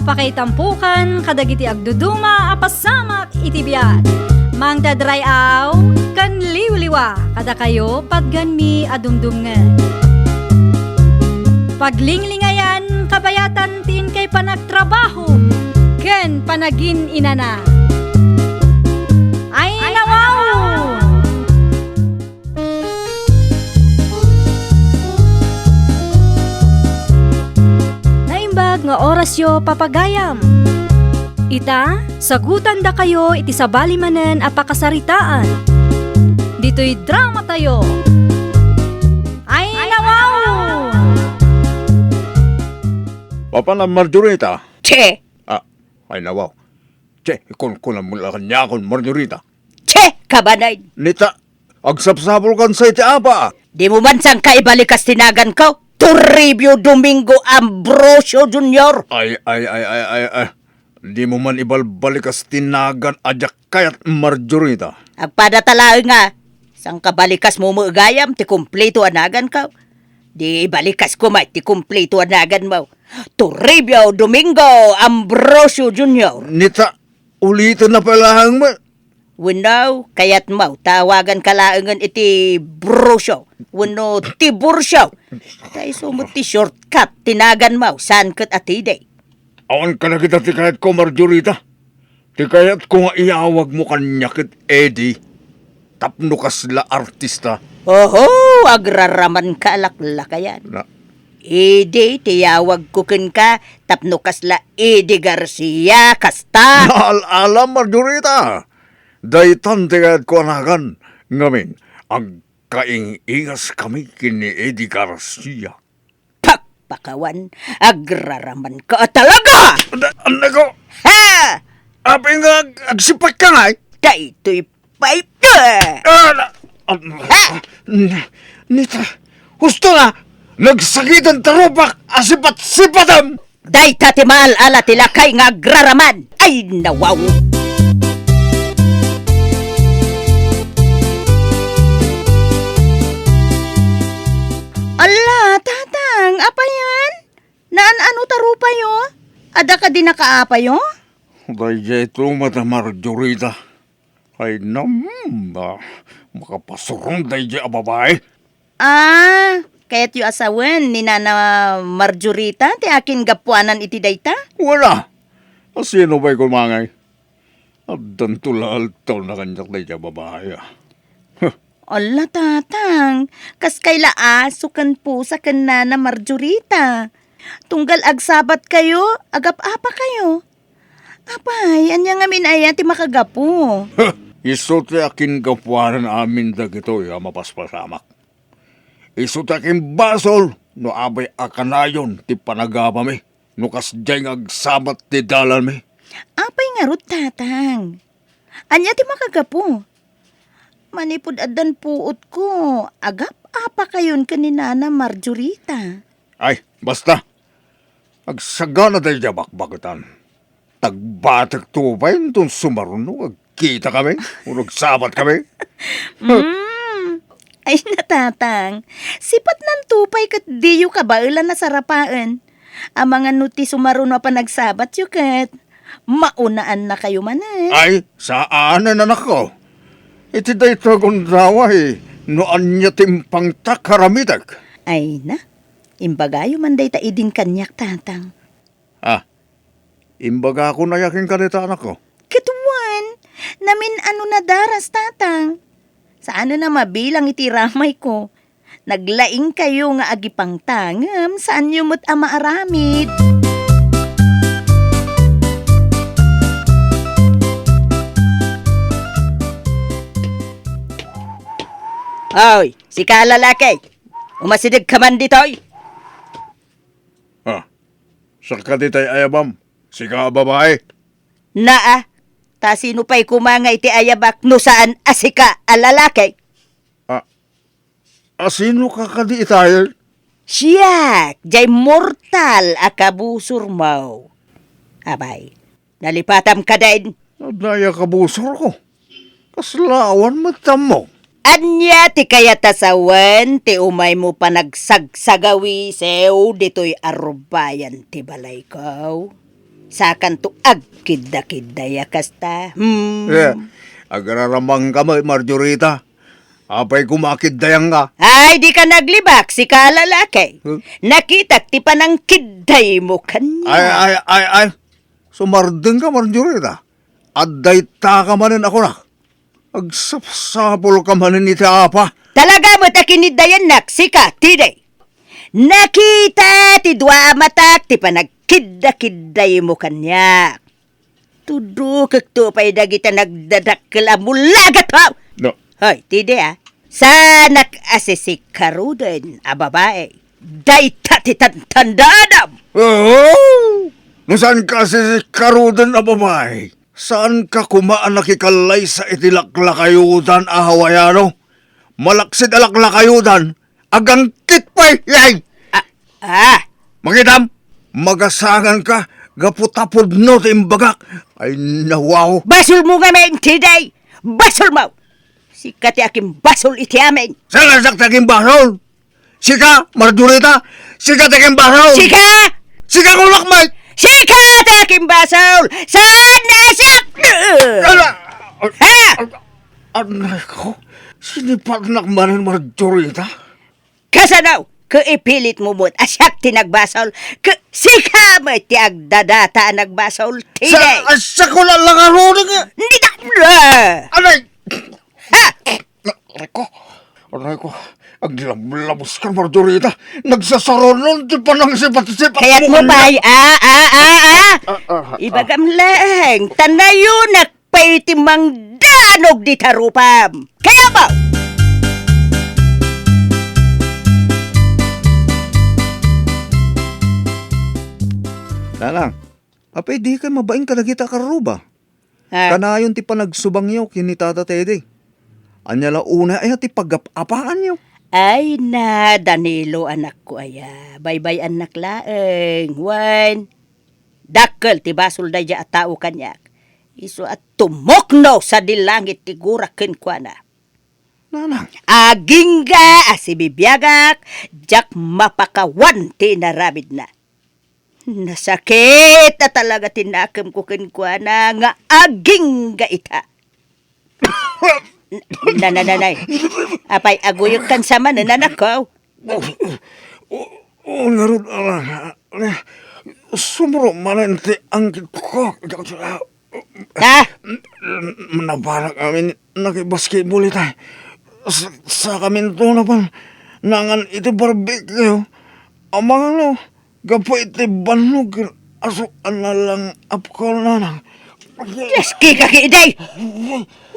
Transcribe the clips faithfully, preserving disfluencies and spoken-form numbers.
Pakaitampokan kadagiti agduduma a pasamak iti biag. Mangted ray-aw ken liwliwa kadakayo patganmi a dumdumngeg. Paglinglingayan kabayatan ti inkay panagtrabaho ken panagin-inana. Ay, nawaw! Naimbag nga orasyo, papagayam. Ita, sagutandakayo iti sabali manen a pakasaritaan. Ditoy dramatayo. Ay, nawaw! Papanam, Marjorita? Che! Ah, ay, nawaw. Che, ikunkunam mo la kaniakon, Marjorita. Che! Kabanay! Nita, agsapsapulkan sa iti apa? Dimo man sangka ibalikas ti naganko? Toribio Domingo Ambrosio Junior! Ay, ay, ay, ay, ay, ay. Dimo man ibalbalikas ti nagan a diak kayat, Marjorita. Agpada ta laeng nga, sangka balikasmo met gayam ti kumpleto a naganko. Di ibalikasko met ti kumpleto a naganmo. Toribio Domingo Ambrosio Junior. Nita, uliten na pay laeng met. Wenno, kayatmo, tawaganka laengen iti Brosio wenno Tiburcio. Ta isu met ti shortcut ti naganmo, saan ket a T D. Awan kadagita ti kayatko, Marjorita. Ti kayatko nga iyawagmo kaniak ket Eddie. Tapno kasla artista. Oho, agraramanka a laklakayan. Na- Eddie ti iyawagko kenka tapno kasla Eddie Garcia, kasta. Naal-ala, Marjorita. Daytan ti kayatko a nagan. Ngamin, agkaing-ingaskami ken ni Eddie Garcia. Pakpakawan, agraramanka a talaga! Anda, anda ko? Ha! Apay nga ag-, agsipakka ngay? Daytoy pay ka! Ah, na-, ah, Ha? n-, nita, husto na, nagsakiten ta rupak a sipat-sipatem! Dayta ti maal-ala ti lakay nga agraraman! Ay, nawaw! Ala, Tatang, apayan? Naan-ano ta rupayo? Adda kadi nakaapayo? Daydiay ito met a Marjorita. Ay, nam, ah, makapasuron daydiay a babai. Ah, kayatyo a sawen ni Nana Marjorita ti akin gapuanan iti dayta? Wala. A, sino pay koma ngay? Addanto la altaw na kaniak daydiay a babai, ah. Huh. Ala, Tatang, kas kay la aso ken pusa ken Nana Marjorita. Tunggal agsabatkayo, agap-apakayo. Apay, ania ngamin aya ti makagapu? Huh! Isu ti akin gapuanan amin dagitoy a mapaspasamak. Isu ti akin basol no apay a kanayon ti panagapami, no kasdiay nga agsabat ti dalanmi. Apay ngarud, Tatang? Ania ti makagapu? Manipud addan puotko, agap-apakayon ken ni Nana Marjorita. Ay, basta. Agsagana daydiay a bakbaketan. Tagbatekto pay inton sumaruno, agkitakami, wenno agsabatkami. Mm. Ay, na, Tatang. Sipatnanto pay ket diyo kabaelan a sarapaen. Amangan no ti sumaruno a panagsabatyo ket maunaannakayo manen. Ay, saanen, anakko. Iti dayta gundaway, no ania ti impangtak, aramidek. Ay na, imbagayo man dayta idin kaniak, Tatang. Ah, imbagakon aya kenka dayta, anakko? Ket wen, namin-ano nadaras, Tatang. Saanen a mabilang iti ramayko. Naglaingkayo nga agipangta, ngem saanyo met a maaramid. Oy, sika a lalaki, umasidegka man ditoy. Ah, saka ditoy ayabam, sika a babai? Naa, ta sino pay koma nga iti ayabak no saan a sika a lalaki? Ah, a, sinoka kadi itay? Siak, jay mortal a kabusormo. Abay, nalipatam kadin. Adda aya kabusorko? Kasla awan met tammo. Ania ti kayat a sawen ti umaymo panagsagsagawisiw ditoy a rubayan ti balayko? Sakanto agkidda-kidday a kasta. Hmm. Eh, agraramangka met, Marjorita. Apay koma a kiddayanka? Ay, dika naglibak, sika a lalaki. Huh? Nakitak ti panangkiddaymo kaniak. Ay, ay, ay, ay. Sumardengka, Marjorita. Adda itaka manen a kuna. Agsapsapulka manen iti apa. Talaga met a kiniddayannak, sika, Tide. Nakita ti dua a matak ti panagkidda-kiddaymo kaniak. Tudukekto pay dagita nagdadakkel a mulagatmo. No. Hoy, Tide, a. Saanak a sisikkaruden a babai. Dayta ti tantandaanam. Oh! No saanka a sisikkaruden a babai, saanka koma a nakikallaysa iti laklakayodan a Hawaiano. Malaksid a laklakayodan, agangkit pay, yay! Ah, ah. Makitam, magasanganka gapu ta pudno ti imbagak. Ay, nawaw. Basolmo ngamin, Tide! Basolmo! Sika ti akimbasol iti amin. Saan a siak ti akimbasol? Sika, Marjorita? Sika ti akimbasol? Sika? Sika, kunak, Mike! Sika ti akimbasol! Saan a siak? Ala! Ha? Anay ko, sinipatnak manen, Marjorita. Kasano? Ket ipilitmo met a siak ti nagbasol, ket sika met ti agdadata a nagbasol, Tide. Sa-, asa ko la-, langarudeng, eh? Hindi na, ah! Anay! Ha! Aray ko, aray ko, aglablabos ka, Marjorita. Nagsasarunon ti panangsipat-sipat mo. Kayatmo pay, ah, ah, ah, ah. Ah, ah, ah. Ibagam laeng, ta nayonak pay ti mangdanog dita rupam. Kayatmo! Nanang, apay dikay mabain kadagita a karruba? Ah. Kanayon ti panagsubangyo ken ni Tata Teddy. Ania la unay aya ti pagap-apaanyo? Ay na, Danilo, anakko aya. Baybay-annak laeng. Wen, dakkel ti basol daydiay a tao kaniak. Isu a tumukno sadi langit ti gura kenkuana. Nanang. Agingga a sibibiagak, diak mapakawan ti inaramidna. Nasakit a talaga ti nakemko kenkuana nga agingga ita. Na, na, na, nay. Apay, aguyekkan sa manen, anakko? O, o, ngarud, ala, sumro manen ti angkitko. Ah! Napanak amin, nakibasketball ita. Sa-, sakaminto napan, nangan iti barbecue. Amangno, gapu iti bannog, aso a nalang-apko, nanang. Yes, kika ki, day!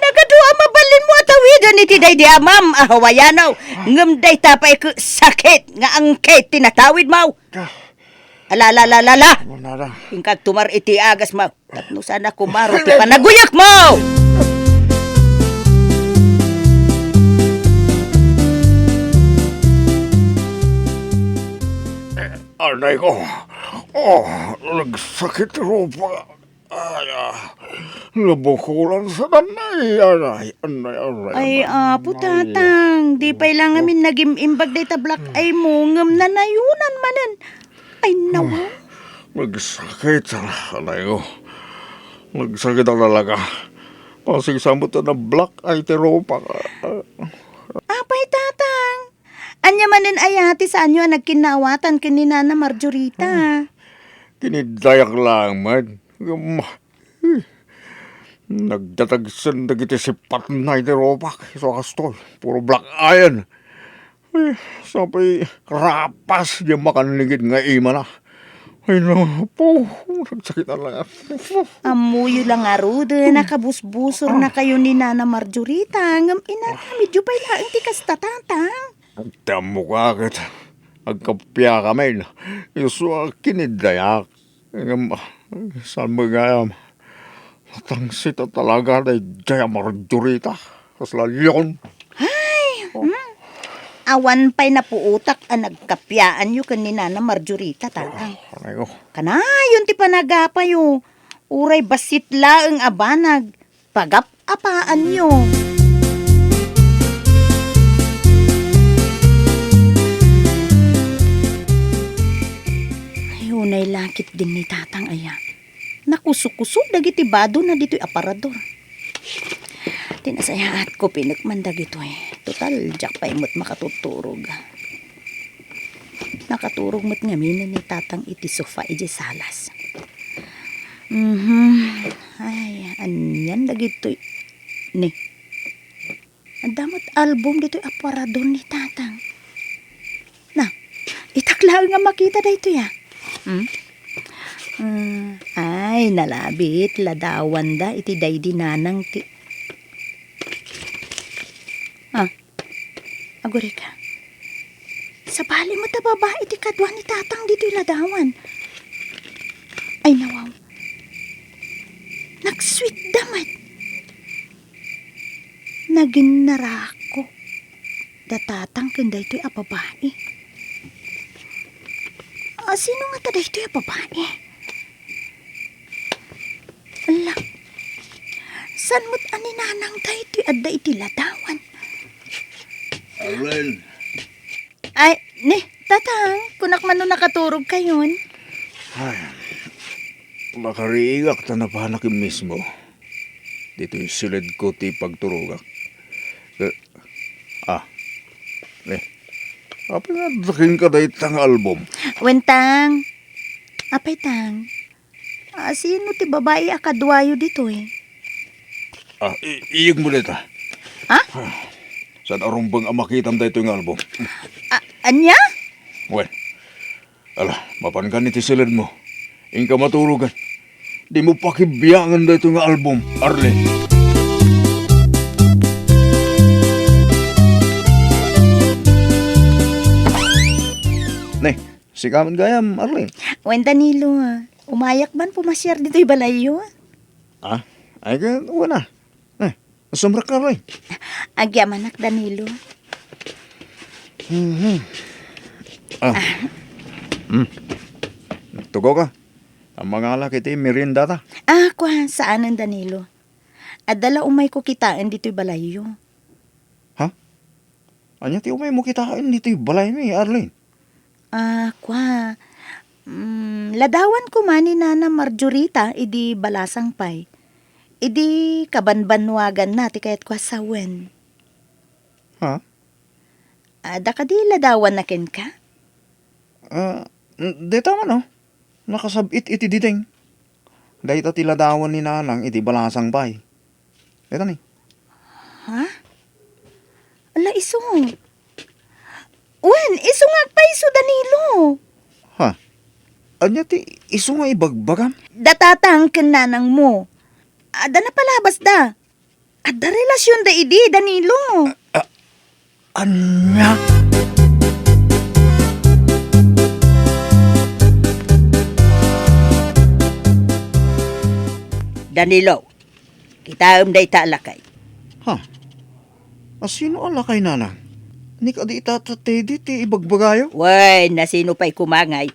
Nagadu a mabalinmo a tawiden iti daydi a maam a Hawaiano, ngem dayta pay ket sakit nga angkit ti natawidmo. Ala, ala, ala, ala, ala! Manara. Inkag tumar iti agasmo. Tapno saan a kumaro ti panaguyekmo! Anay ko. Oh, nagsakit rupa. Ay, ah, nabukolan sa danay. Anay, anay, anay, Ay, anay, Apo anay. Tatang, di pay la ngamin nagim-imbag dayta black eye mo, ngem nanayonan manen. Ay, nawa. Ah, nagsakit, anay ko. Nagsakit a talaga. Pasig sa met a na-black eye ti rupak. Apay, Tatang. Ania manen aya ti saanyo a nagkinnaawatan ken ni Nana Marjorita? Hmm. Kiniddayak laeng met. Ngem, eh, nagdatagsen dagiti sipatna iti rupak. Isu a kastoy, puro black eye-en. Eh, sapay rapas di makannigid nga imana. Ay, napo, nagsakit a laeng. Ammoyo la ngaruden a kabusbusornakayo ni Nana Marjorita, ngem inaramidyo pay laeng ti kasta, Tatang. Ti ammok a ket agkappiakamin, isu a kiniddayak. Ngem, saan met gayam? Natangsit a talaga daydiay a Marjorita. Kasla leon. Ay, hmm. Awan pay napuotak a nagkappiaanyo ken ni Nana Marjorita, Tatang. Ah, anay ko. Kanayon ti panagapayo. Uray bassit laeng a banag. Pagap-apaanyo. Ay, unay la ketdin ni Tatang aya. Nakusukuso dagiti badona ditoy aparador. Ti nasayaatko, pinek man dagitoy. Total, diak pay met makatuturog. Nakaturog met ngamin ni Tatang iti sofa iti salas. Mhm. Ay, anian dagitoy. Ni. Adda met album ditoy aparador ni Tatang. Na, itak laeng a makita daytoy, a. Hmm? Ah, ay, nalabit, ladawanda iti daydi nanang ti, ah, agurayka. Sabali met a babai ti kadua ni Tatang ditoy ladawan. Ay, nawaw. Nagsweet da met. Naginnarakop da Tatang ken daytoy a babai. A, sino ngata daytoy a babai? Ala, saan met a ni Nanang daytoy adda iti ladawan? Arlene. Ay, ni, Tatang, kunak man no nakaturogkayon. Ay, nakariingak ta napanak mismo. Ditoy siledko ti pagturogak. Eh, ah, ni, apay nga adda kenka dayta nga album? Wen, Tang. Apay, Tang? Ah, sino ti babai a kaduayo ditoy? Ah, i-, iyegmo dayta. Ha? Ah, saan a rumbeng a makitam daytoy nga album? A-, ania? Wen, ala, mapankan iti siledmo. Inka maturogan. Dimo pakibiangen daytoy nga album, Arlene. Ne, sika met gayam, Arlene. Wen, Danilo, ah. Umayak man pumasiar ditoy balayyo, ah. Ah? Ay, ka, wala. Eh, sumrekka, Arlene. Agyamanak, Danilo. Mhm. Ah. Hmm. Tugaw ka. Ang mangalak iti meriendata. Ah, kua, saanen, Danilo. Adda la umayko kitaen ditoy balayyo. Ha? Ania ti umaymo kitaen ditoy balaymi, Arlene? Ah, kua, mm, ladawan koma ni Nana Marjorita idi balasang pay. Idi kabanbannuaganna ti kayatko a sawen. Ha? Adda kadi ladawanna kenka? Ah, mm, dayta man, oh. Nakasab-it iti diding. Dayta ti ladawan ni Nanang idi balasang pay. Dayta ni. Ha? Ala, isu. Wen, isu nga agpaiso, Danilo. Ha? Ania ti isu nga ibagbagam? Da Tatang ken Nanangmo. Adda napalabasda. Adda relasionda idi, Danilo. Ah, ania? Danilo, kitaem dayta a lakay. Ha? A, sino a lakay, Nanang? Ni kadi Tata Teddy ti ibagbagayo? Wen, a sino pay koma ngay?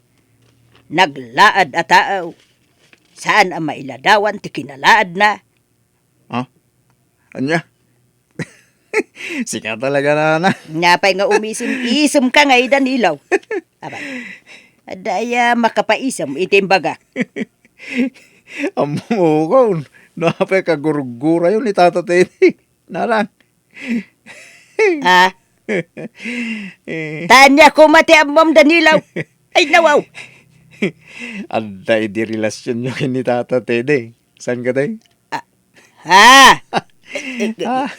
Naglaad a tao. Saan a mailadawan ti kinalaadna. Ha? Ania? Sika talaga, Nana. Napay nga umisim-isemka ngay, Danilo? Abay, adda aya makapaisem iti imbagak? Ammokon, napay kagurgurayo ni Tata Teddy, Nanang. Ah? Tania koma ti ammom, Danilo. Ay, nawaw. Adda idi relasionyo ken ni Tata Teddy. Saan ka, Tay? Ah, ha? Eh, eh, Ah.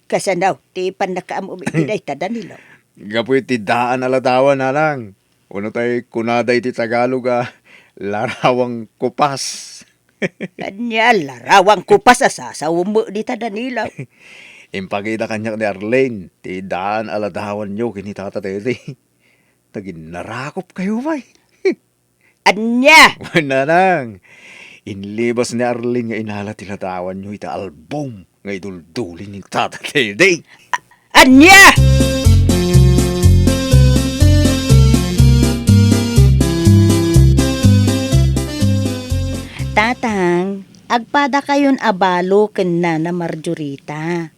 Kasano ti pannakaammo iti dayta, Danilo? Gapu iti daan a ladawan, Nanang. Uno tay kunada iti Tagalog a larawang kupas. Ania, larawang kupas a sasawem dita, Danilo? Impakita kaniak ni Arlene ti daan a ladawanyo ken ni Tata Teddy. Naginnarakop kayo pay. Ania? Wen, Nanang, inlibas ni Arlene nga inala ti ladawanyo iti album nga idulduli ni Tata Teddy. Ania? Tatang, agpadakayon a balo ken Nana Marjorita.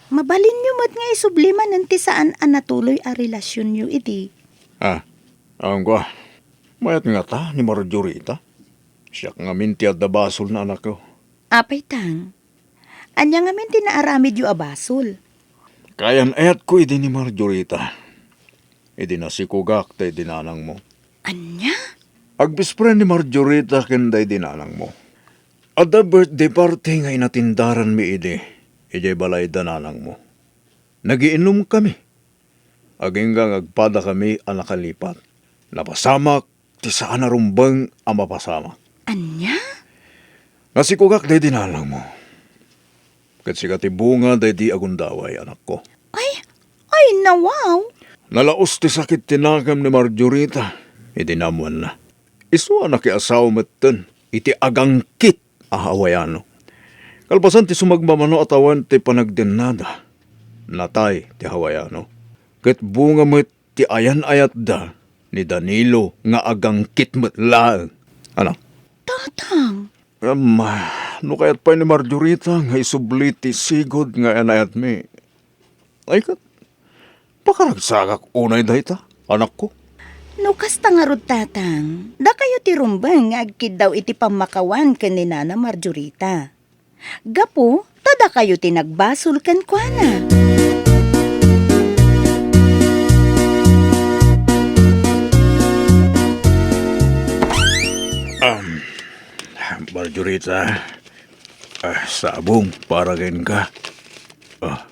Mabalinyo met nga isubli manen ti saan a natuloy a relasionyo idi. Ah, awan ko, ah. Mayat ngata ni Marjorita? Siak ngamin ti adda basolna, anakko. Apay, Tang? Ania ngamin ti naaramidyo a basol? Kaayan-ayatko idi ni Marjorita. Idi nasikogak daydi nanangmo. Ania? Agbisfriend ni Marjorita ken daydi nanangmo. Adda birthday party nga inatindaranmi idi, idiay balayda nanangmo. Nagiinumkami. Agingga nga agpadakami a nakalipat. Napasamak ti saan a rumbeng a mapasamak. Ania? Nasikogak daydi nanangmo. Ket sika ti bunga daydi a gundaway, anakko. Ay, ay, nawaw! Nalaus ti sakit ti nakem ni Marjorita idi naammoanna. Isu a nakiasawa metten iti agangkit a Hawaiano. Kalpasan ti sumagmamano a tawen ti panagdennada, natay ti Hawaiano. Ket bunga met ti ayan-ayatda ni Danilo nga agangkit met laeng. Anak. Tatang! Em, no kayat pay ni Marjorita nga isubli ti sigud nga ayan-ayatmi, ay ket, pakaragsakak unay dayta, anakko. No kasta ngarud, Tatang, dakayo ti rumbeng nga agkiddaw iti pammakawan ken ni Nana Marjorita. Gapu ta dakayo ti nagbasol kenkuana. Um, Marjorita, ah, sabong para kenka. Ah.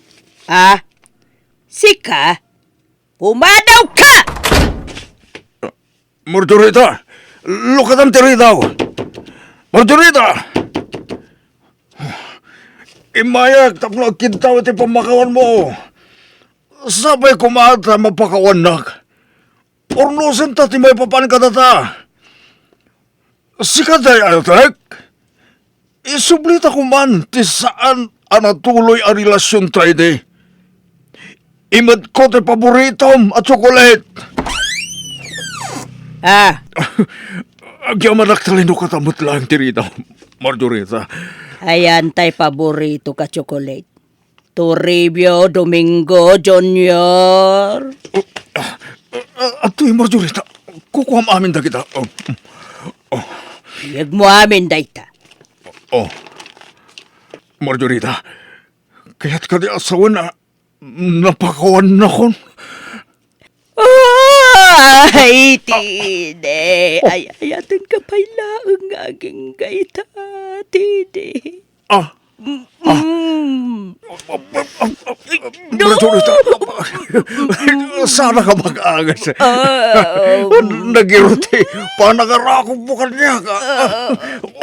Ah, sika? Pumadawka! Marjorita! Lukatam ti ridaw! Marjorita! Immayak tapno agkiddaw iti pammakawanmo. Sapay koma ta mapakawannak. Urnosenta ti maipapan kadata. Sika dayta, Tek? Isublita koman ti saan a natuloy a relasionta idi. Imedko ti paboritom a tsokolate. Ah. Agyamanak ta linukata met laeng ti ridaw, Marjorita. Ayan tay paboritok a tsokolate. Toribio Domingo Junior. Oh, ah, ah, adtoy, Marjorita. Kukuam amin dagita. Oh, oh. Iyegmo amin dayta. Oh. Marjorita, kayat kadi a sawen a napakawannakon? Ay, Tidi. Ay, ayatenka pay laeng nga agingga ita, Tidi. Ah. Ah. Mm. Marjorita, saan ka mag-angas? Ah. Nagiruti. Panagarakop mo kaniak. Ah.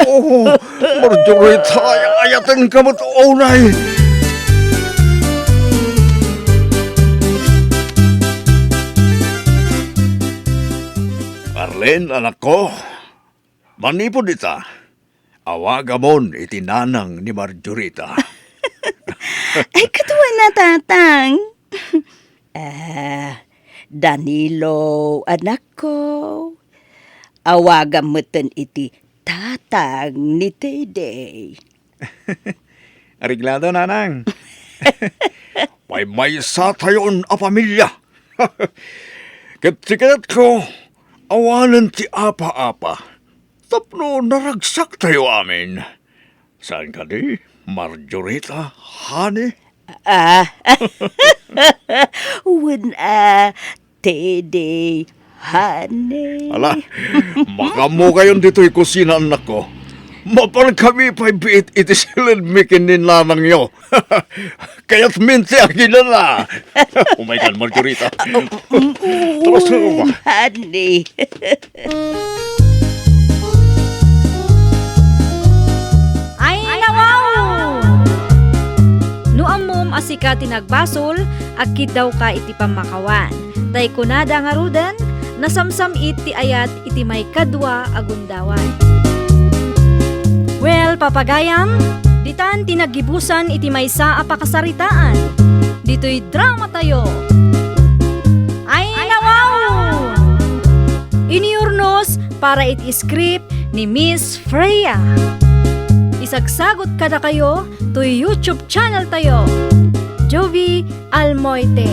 Oh, Marjorita, ay-, ayatenka met unay. Arlene, anakko, manipud ita, awagamon iti nanang ni Marjorita. Ay, kaduana, Tatang. Ah, Danilo, anakko, awagam metten iti tatang ni Teddy. Areglado, Nanang. Maymaysatayon a pamilia. Ket ti kayatko, awanen ti apa-apa tapno naragsaktayo amin. Saan kadi, Marjorita, honey? Ah. Wen a, Teddy, honey. Ala, makaammokayon ditoy kusina, annakko. Mapankami pay biit iti silenmi ken ni nanangyo. Kayatmin ti aginana. Umaykan, Marjorita. Ah, um, um, Tapos na ba? Honey. Ay, nawaw! No ammom a sika ti nagbasol, agkiddawka iti pammakawan. Tay kunada ngaruden, nasamsam-it ti ayat iti maikadua a gundaway. Well, papagayam, ditan ti naggibusan iti maysa a pakasaritaan. Ditoy dramatayo. Ay, nawaw! Iniurnos para iti script ni Miss Freya. Isagsagut kadakayo toy YouTube channel tayo, Jovie Almoite.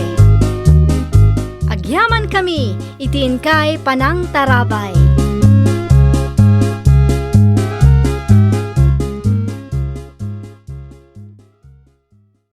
Agyaman kami iti inkay panangtarabay.